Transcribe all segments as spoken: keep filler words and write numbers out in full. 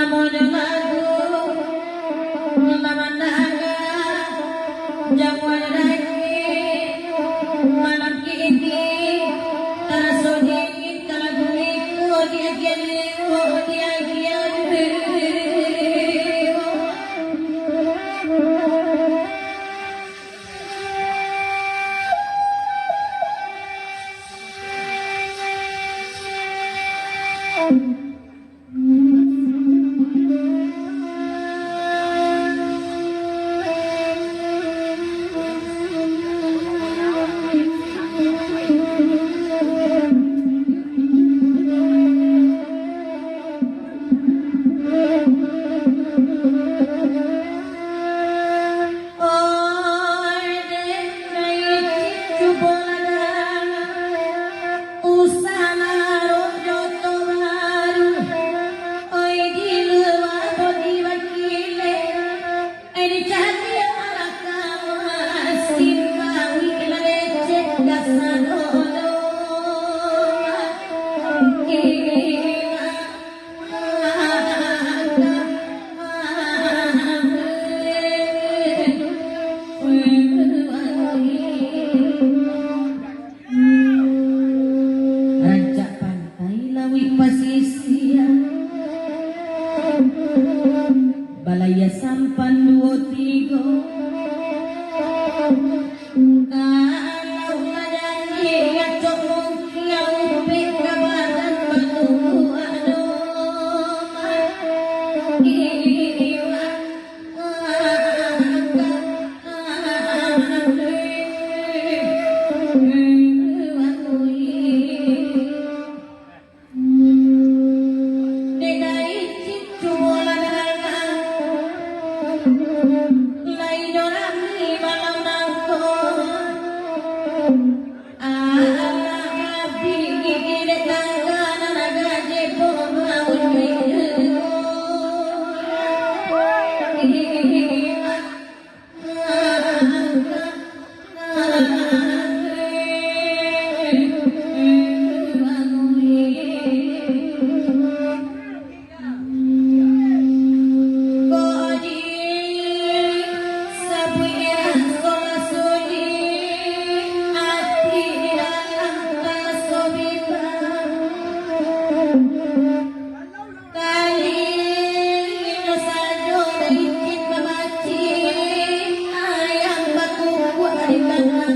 Amo jo lagu, lah mandanga, jamuan lagi, malam kini, taraso dingin, kalau dulu di agian limo, di agian limo. Oi, dek, naikin cubo lah, usah naruah joto baru. Oi, di lua bodi bakilek, ai, di caliak alah ka masin, bawik lah lecet ka sadonyo. Ilah. Rancak pantai lawik pasisia, balaiah sampan duo tigo. Kalau lah jadi ngacok mungkin, upik ka badan batumbuak doman. Dek, dai cik cubo lah dalam, lai dorang ni malam nangko. Alah abih gigi dek tangga nan agak jebok baujuik. Kali inyo sajo licin mamacik, ayam bakukuak di tangah.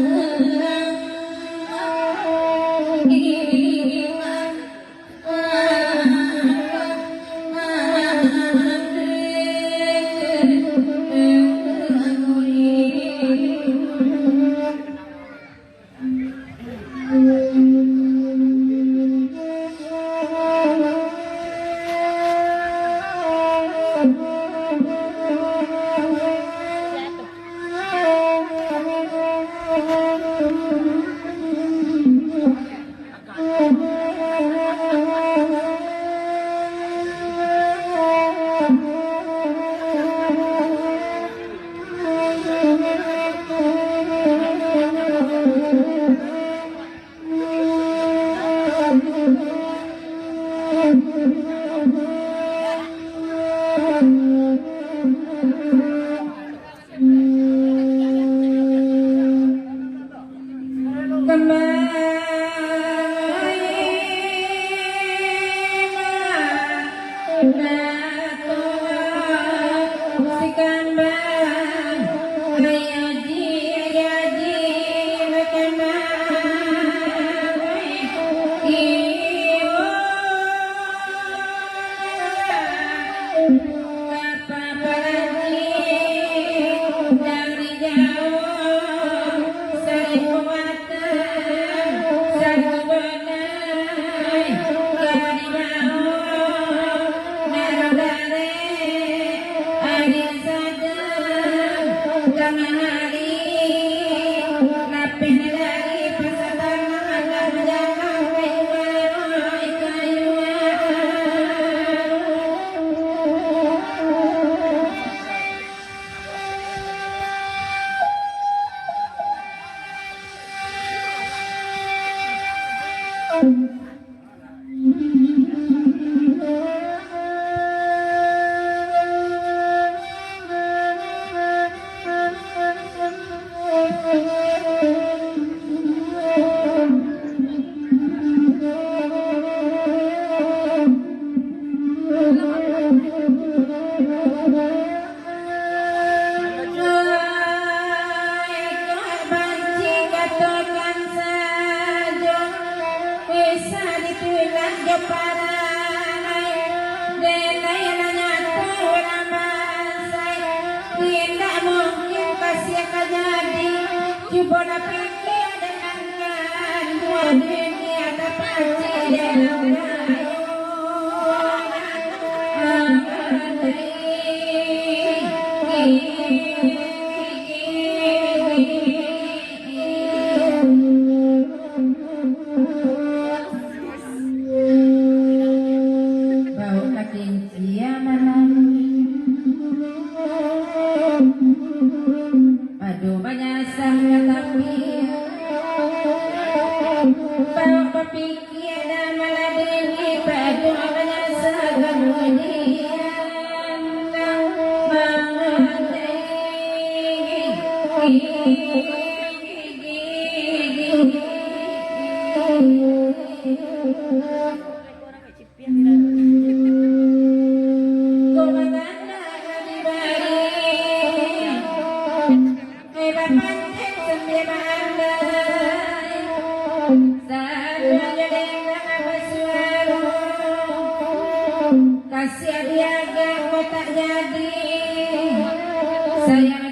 Cubo lah pikia dek angan, buah dunia tapancik dalam kayu. Bau kakincian malam. Pado banyasah ka tapi, baok bapikia nan maladeni, pado banyasah kamudian. Kasiah diagak kok tak jadi, sayang.